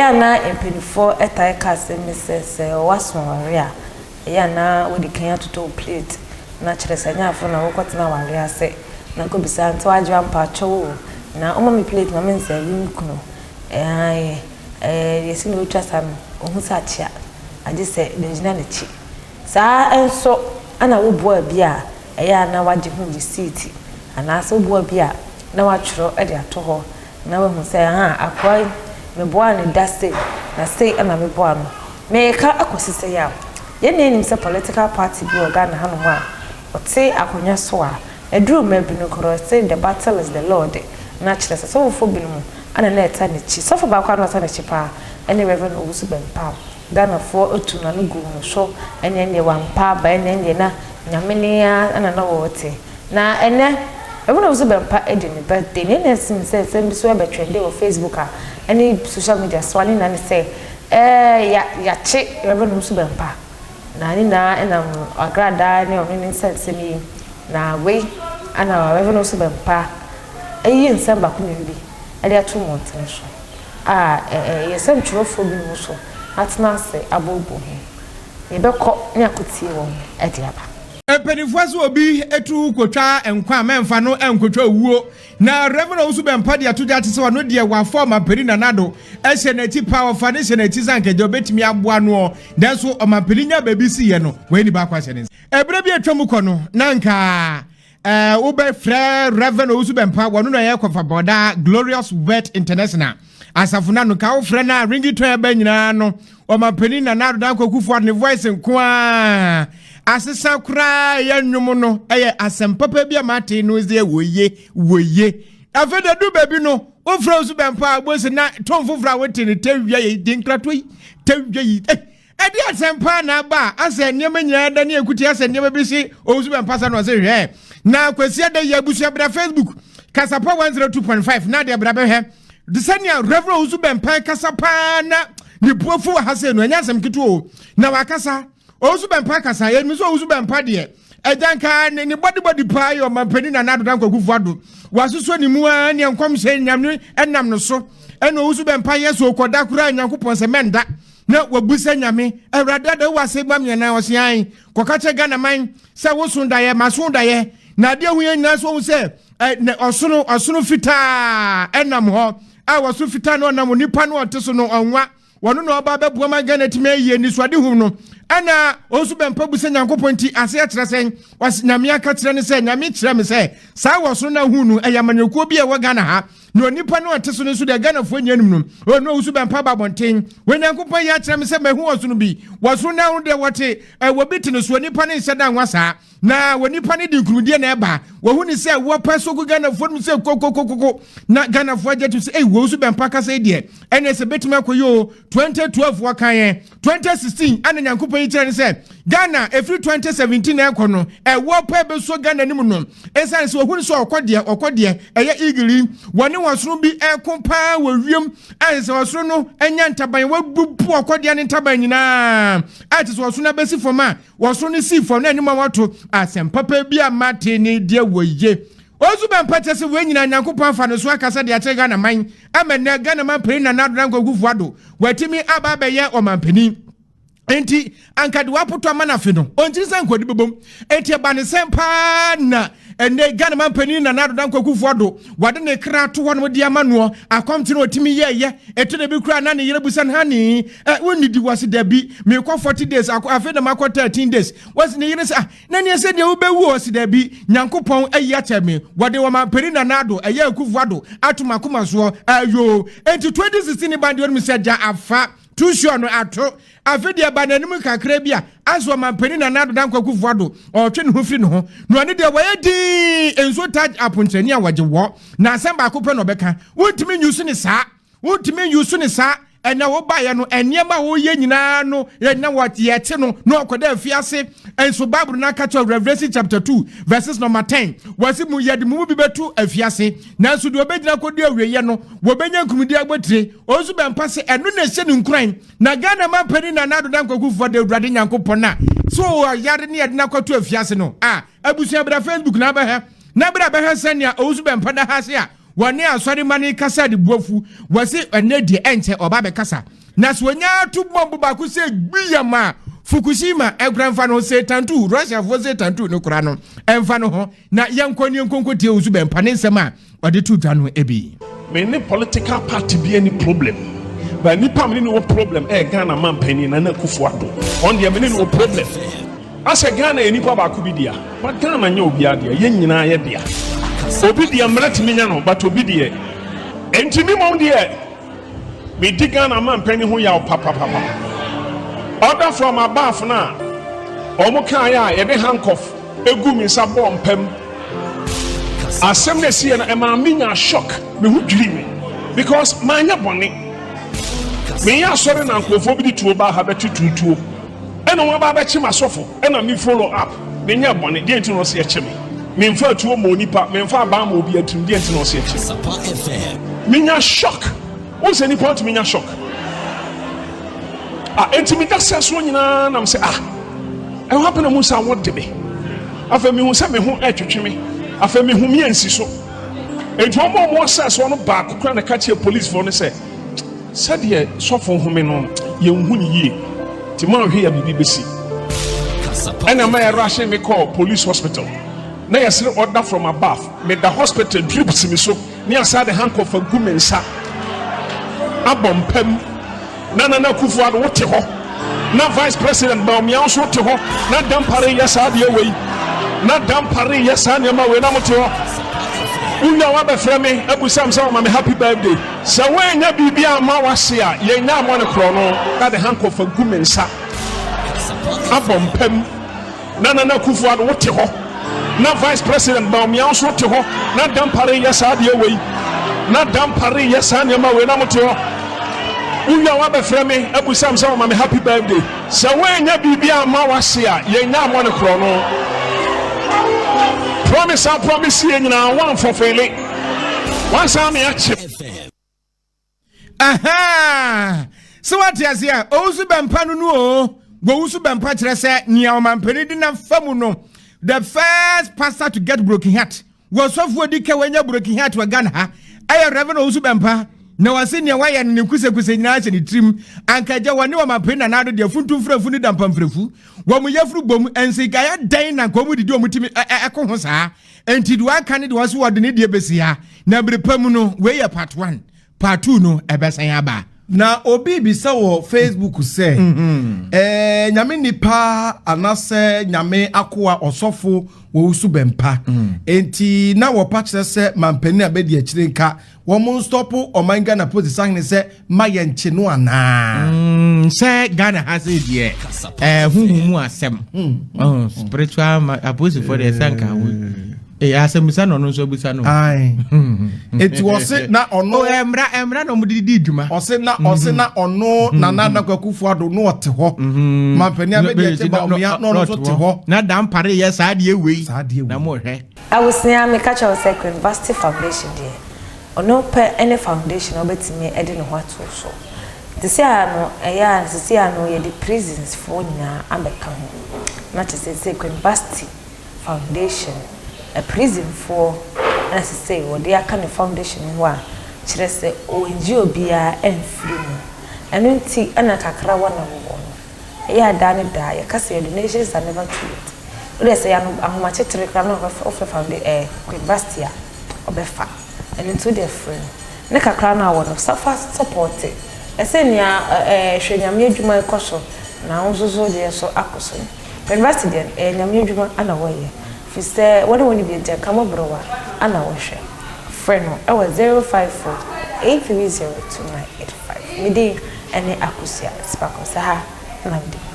Ɛyɛ a na mpanimfoɔ taa ka asɛm bi sɛ, sɛ woaso aware a, ɛyɛ a na wodi kan atotɔ wo plate, na kyerɛ sɛ ɛnyɛ afei na wokɔtena aware ase na kɔbisa nti wagye ampakyɛw o, na woma me plate ma mensɛve me kunu. Ae, ɛɛ yɛsi na otwa sa no, ohu sɛ akyea, agye sɛ bɛgyina n'akyi. Saa ara nso na woboa bi a, ɛyɛ a na wagye ho risiiti, anaasɛ woboa bi a na watwerɛ de ato hɔ na wahu sɛ ahaa akoa yi meboaa no da sei na sei na meboaa no. Mereka akɔsi sɛi a, yɛn nyinaa nim sɛ political party bi wɔ Ghana hanom a ɔte akonnwa so a, ɛduru mmerɛ bi no koraa ɔse the battle is the Lord, na kyerɛ sɛ sɔfofoɔ binom na na ɛta n'akyi. Sɔfo baako a na ɔta n'akyi paa ne Rev. Owusu Bempah. Ghanafoɔ tuu n'ano guu no so, ɛneɛ ɛneɛ wampa aba, ɛneɛ ɛneɛ na Nyame ne ara na na wɔte. Na ɛnɛ, Rev. Owusu Bempah adi ne birthday. Nea na ɛsen sɛ nsɛm bi so ɛbɛ trende wɔ Facebook a ɛne social media so a ne nyinaa ne sɛ ɛɛ ya yakye Rev. Owusu Bempah. Na ne nyinaa ɛnam agradaa ne ɔno ne nsɛnsɛm yi. Na wei ɛna Rev. Owusu Bempah ayiyi nsɛm baako mmienu bi de ato mmɔntene so a ɛyɛ sɛntwerɛfoɔ binom nso atena ase abooboo ho. Yɛbɛkɔ ne akɔtie wɔn de aba. Mpanimfoɔ se obi tu kotwa nkwa a mɛmfa no nkotwa owuo. Na Rev. Owusu Bɛmpa de ato dwa te sɛ ɔno deɛ wafa ɔmampanin Nana Addo hyɛ n'akyi paa, ɔfa no hyɛ n'akyi sɛ anka agya ɔbɛtumi aboa noɔ, nanso ɔmampanin nya baabi siiɛ no wayi ne baako ahyɛ ne nsa. Ɛberɛ bi a atwa mu kɔ no na anka wobɛfrɛ Rev. Owusu Bɛmpa, wɔno na ɛyɛ kɔfabɔda Glorious Word International asafo no ano, nka wofrɛ no a ringtone ɛba nyinaa no ɔmampanin Nana Addo Dankwa Akufo-Addo ne voice nko ara asesa koraa ɛyɛ nnwom no ɛyɛ asɛm papa bi a mate no sɛ wɔye wɔye. Afei de du baabi no wofrɛ nso bɛmpa a wobɛsi na tɔn foforɔ a wote no tawia yi de nkratoɔ yi tawia yi ɛde asɛm paa na aba a asɛ nneɛma nyinaa da ne akuti asɛ nneɛma bi se ɔwusu bɛmpa sa no ɔse hwɛ na Kwasi ada yi abusua bra Facebook Kasapa 102.5 na adeɛ bra bɛhwɛ de sɛnea Reverend Owusu Bɛmpa kasa paa na ne bu afu wɔ ha sei no, ɛnyɛ asɛm ketewa o. Na wakasa. Owusu Bɛmpa kasa. Yɛnim sɛ Owusu Bɛmpa deɛ, agya nka ne ne bɔdebɔde paa yɛ ɔmampanin Nana Addo Dankwa Akufo-Addo. Wasosɔ ne mu ara ne nkɔmhyɛ Nyame nam no so. Ɛna Owusu Bɛmpa yɛ sɛ ɔkɔda koraa Nyankopɔn sɛ mɛnda. Na wabu sɛ Nyame, Awurade ada wowɔ ase ma me anaa? Ɔse ae. Kɔka kyerɛ Ghana man sɛ woso daeɛ, maso daeɛ. Na adeɛ hu yɛn nyinaa nso wɔhu sɛ ɛ ɔsono ɔsono fitaa ɛnam hɔ a wɔso fitaa no ɔnam onipa no ɔte so no ɔnwa wɔno na ɔba bɛboa ma Ghana tumi ayie nisuade hu no ɛna ɔnso bɛmpa bu sɛ Nyankopɔn nti ase akyerɛ sɛn ɔse Nyame aka kyerɛ ne sɛ Nyame kyerɛ me sɛ saa wɔsono no ahu no ɛyɛ amanyɔkuo bi a ɛwɔ Ghana ha na onipa no ɔte so no nso deɛ Ghanafoɔ nyɛ nim no ɔno ɔwusu bɛmpa ba abɔnten wɔ Nyankopɔn yi akyerɛ me sɛ mahu ɔsono bi wɔsono no ahu deɛ wɔte ɛwɔ bi te no so onipa no nhyɛ da nwa saa Na wɔ nipa no de nkurumdie na ɛba. Wɔhu ne sɛ wɔpɛ so gu Ghanafoɔ no mu sɛ kokokokoko. Na Ghanafoɔ agye to sɛ ei wɔn so bɛmpa kasa yi deɛ ɛne sɛ bɛtumi akɔ yi o. 2012 wɔka yɛn. 2016 ana Nyankopɔn yi kyerɛ ne sɛ Ghana ɛfiri 2017 na ɛkɔ no ɛwɔ pɛ bɛsuo Ghana no mu no. Ɛsiane sɛ wɔhu ne sɛ ɔkɔ deɛ ɔkɔ deɛ ɛyɛ eagle yi wɔne ɔsono bi ɛko paa wɔ wiem a sɛ ɔsono no anya ntaban wɔabubu ɔkɔdeɛ ne ntaban nyinaa a te sɛ ɔsono abɛsi fam a Wɔso no sii fam na anim a wɔato asɛm papa bi a mate ne deɛ wɔ ye. Osu bɛmpa kyɛ sɛ wei nyinaa Nyankopɔn afa no so akasa de akyerɛ Ghana man ama nnɛ Ghana manpanin Nana Addo Dankwa Akufo Addo watumi aba abɛyɛ ɔmanpanin. Enti anka de wapoto ama no afe no ɔnkyiri sɛ anka ɔde bɛbom. Enti ɛba ne sɛn paa na ɛnnɛ Ghana manpanin Nana Addo Dankwa Akufo Addo wɔde ne kra to hɔnom de ama noɔ akɔmkye no ɔtumi yɛɛyɛ. Ɛtɔ da bi koraa na ne yere busa no honey ɛ wonnidi wɔse dabi mekɔ 40 days akɔ afei na makɔ 13 days wɔse ne yere sɛ ah na neɛ sɛ deɛ wobɛwu ɔse dabi Nyankopɔn ayi akyɛ me wɔde ɔmanpanin Nana Addo ɛyɛ Akufo Addo ato makoma soɔ ayoo enti 2016 ne ba deɛ ɔnim sɛ gya afa too sure no ato Afe deɛ ba n'anim kakra bi a, asɛ ɔmanpanin Nana Addo Dankwa Akufo Addo ɔretwe ne ho firi ne ho. Na ɔno deɛ wayɛ dinn, nsuo taa aponkyerɛni a wɔgye wɔ. Na asɛm baako pɛ na ɔbɛka, wontumi nyusu ne saa, wontumi nyusu ne saa. Ɛnɛ wobaeɛ no, nneɛma a woyɛ nyinaa no, na yɛte no, na ɔkɔda afiase. Nso Bible no aka kyerɛ Revelation chapter 2 verses number 10, wɔse mu yɛde mo mu bi bɛto afiase, nanso deɛ ɔbɛgyina kɔdu awieeɛ no, wɔbɛnya nkunimdie abotire. Ɔnso bɛmpa sɛ ɛno na ɛhyɛ no nkuran. Na Ghana manpanin Nana Addo Dankwa Akufo-Addo Awurade Nyankopɔn a so ɔyare ne yɛde no akɔto afiase no a abusua bra Facebook na abɛhwɛ na bra bɛhwɛ sɛnea Owusu Bɛmpa da ha ase a Wɔne asɔremma no rekasa de bo afu. Wɔse ɛnnɛ deɛ ɛnkyɛ ɔba abɛkasa. Na sɛ ɔnya ato bɔmbo baako sɛ gbiyam a, Fukushima ɛkora mfa no ho, Satan 2, Russiafoɔ Satan 2 no kora no ɛmfa no ho. Na yɛnkɔ ne yɛnkɔ nkɔtie Owusu Bɛmpa ne nsɛm a ɔde to dwa no bi. Me ne political party bi ani problem but nipa me ne no wɔ problem ɛyɛ Ghana manpanin Nana Akufo Addo ɔno deɛ me ne no wɔ problem asɛ Ghana yɛ nipa baako bi dea but Ghana nyɛ obiara dea yɛn nyinaa yɛ dea obi deɛ mmara tumi nya no but obi deɛ enti me mmom deɛ Me di Ghana manpanin ho yaw papapapa. Order from above no a wɔn kaeɛ a yɛde handcuff egu me nsa bɔɔ mpam. Asɛm no esiiɛ no ɛmaa me nyaa shock, me ho dwirii me because manyɛ bɔne. Meyɛ asɔre na nkurɔfoɔ bi de tuo baa ha bɛtutuu tuo ɛna wɔn aba abɛkye m'asɔfo ɛna me follow up. Menyɛɛ bɔne, deɛ nti na ɔse ɛkye me? Memfaa tuo mmɔɔ nipa, memfaa abaa mmɔɔ obiara tirim, deɛ nti na ɔse ɛkye me? Menya shock, wohu sɛ nipa tumi nya shock. Ah, enti meda sɛ soɔ nyinaa nam sɛ ah, ɛhɔ apɛ na mu sɛ awɔ de me. Afei mehu sɛ me ho ɛtwetwe me, afei mehu me ansi so. Enti wɔn a wɔwɔ sɛ soɔ no baako koraa na ɛka kyerɛ policefoɔ no sɛ, Sɛdeɛ sɔfo home no, yɛnhu no yie, nti moanhwɛ yɛ a biribi bɛsi. Ɛna ɛma yɛrushe me kɔɔ police hospital. Na yɛsere order from above. Meda hospital, drip si me so, ne asan de handcuff agu me nsa abɔ mpa mu. Na Nana Akufo-Addo wote hɔ. Na Vice President Bawumia nso te hɔ. Na Dampare reyɛ saa adeɛ wei. Na Dampare reyɛ saa nneɛma wei na mote hɔ. Wowie a woabɛfrɛ me abisa me sɛ wɔma me happy birthday. Sɛ woannya biribi amma w'ase a, yɛnnya ammɔ no korɔno. Na de handcuff agu me nsa abɔ mpa mu. Na Nana Akufo Addo wote hɔ. Na Vice President Bawumia nso te hɔ. Na Dampare reyɛ saa adeɛ wei. Na Dampare reyɛ saa nneɛma wei na mote hɔ. Wowie a woabɛfrɛ me abisa me sɛ wɔma me happy birthday. Sɛ woannya biribi amma w'ase a, yɛnnya ammɔ no korɔno. Promise a promise yɛ nyinaa woamfɔfele. Wansan me akye. Ahaa! Sɛ wate ase a, owusu bɛmpa no no o. Wɔwusu bɛmpa kyerɛ sɛ nea ɔmampanin de nam fa mu no, the first pastor to get broken heart. Wɔsɔfo odi ka wanya broken heart wɔ Ghana ha ɛyɛ Reverend Owusu Bɛmpa. Na wɔse nea wayɛ no ne nkusɛkusɛ nyinaa hyɛ ne tirim. Anka agya wɔne ɔmampanin Nana Addo deɛ funtum mfrɛfu ne dampa mfrɛfu. Wɔn yafunu bom nse nka ayɛ dɛn na nka wɔn didi wɔn timi ɛko ho saa. Enti deɛ waka ne deɛ ɔse wɔde ne deɛ bɛsi ha. Na bere pa mu no, wei yɛ part one. Part two no, ɛbɛsan aba. Na obi bisa wɔ Facebook sɛ, Ɛɛ, Nyame nipa anasɛ Nyame akoa ɔsɔfo Wɔwusu Bɛmpa? Enti na wɔpa kyerɛ sɛ mampanin a bɛdi akyire nka wɔn nstɔpo ɔman Ghana polisi sahene sɛ ma yɛnkye no anaa? Mm, sɛ Ghana ha sɛ deɛ ɛɛ huhu mu asɛm hmm. oh, spiritual apolisifoɔ deɛ sɛ nka wo ee asɛmisa na ɔno nso abusa no. Eti ɔse na ɔno. O ɛmra ɛmra na ɔmo de di dwuma. Ɔse na ɔse na ɔno mhm. Nana Addo Akufo-Addo na ɔte hɔ. Mhm. Mampanin abɛdi ɛkyɛ Bawumia na ɔno nso te hɔ. Na dampare yɛ saa adeɛ wei. Saa adeɛ wei. Na mo hwɛ. Abusua meka kyerɛ wo sɛ Queen Foundation deɛ ɔno pɛ ne foundation a wobɛtumi de ne ho ato so. Sisi a no ɛyɛ a sisi a no yɛde prisons foɔ nyinaa abɛka ho na kyerɛ sɛ sɛ Queen Foundation prison foɔ na sisei wɔde aka ne foundation ho a kyerɛ sɛ ɔngye obiara mfiri mu. Ɛno nti na kakrawa na wowɔ no. Ɛyɛ a daa ne daa yɛka sɛ your donations are never too late. Wo deɛ sɛ ɛyɛ ano ahomakyekyere koraa na wofrɛ founda ɛɛ Queen Vasti a, ɔbɛfa. Ɛno nti wo deɛ frɛ no. Ne kakra no a wɔ no, sa fa sɔpɔte. Ɛsɛ nea ɛɛ hwɛ Nyame adwuma rekɔ so na wo nso so deɛ so akɔ so no. Queen Vasti deɛ no, ɛyɛ Nyame adwuma na wɔyɛ. Firi sɛ wɔne wɔn bi nti ɛka mmɔborɔwa na wɔhwɛ. Frɛ no wɔ 054 830 2985. Me din ne Akosua Sipako. Sɛ ha na mede.